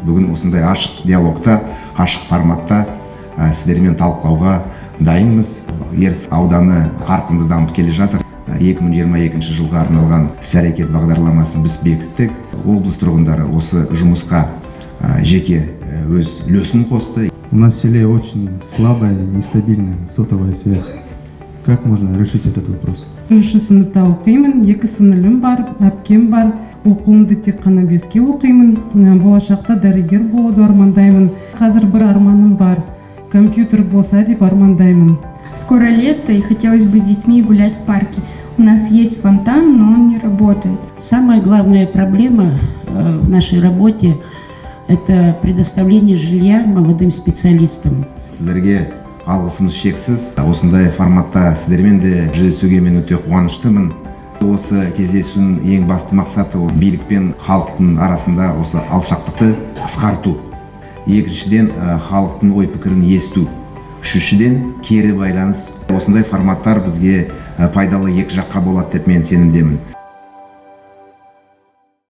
Бүгін осындай ашық диалогта, ашық форматта сіздермен талқылауға дайынбыз. Ертіс ауданы қарқынды дамып келе жатыр. 2022 жылға арналған іс әрекет бағдарламасын біз бекіттік. Облыс тұрғындары осы жұмысқа жеке өз үлесін қосты. У нас в селе очень слабая, нестабильная сотовая связь. Как можно решить этот вопрос? Үшінші сыныпта оқимын, екі сіңілім бар, әпкем бар. Оқуымды тек қана 5-ке оқимын. Болашақта дәрігер болуды армандаймын. Қазір бір арманым бар, компьютер болса деп армандаймын. Скоро лето, и хотелось бы с детьми гулять в парке. У нас есть фонтан, но он не работает. Самая главная проблема в нашей работе – это предоставление жилья молодым специалистам. Сіздерге алғысымыз шексіз. Осындай форматта сіздермен де жүздесуге мен өте қуаныштымын. Осы кездесудің ең басты мақсаты — ол билік пен халықтың арасында осы алшақтықты қысқарту, екіншіден, халықтың ой пікірін есту, үшіншіден, кері байланыс. Осындай форматтар бізге пайдалы екі жаққа болады деп мен сенімдемін.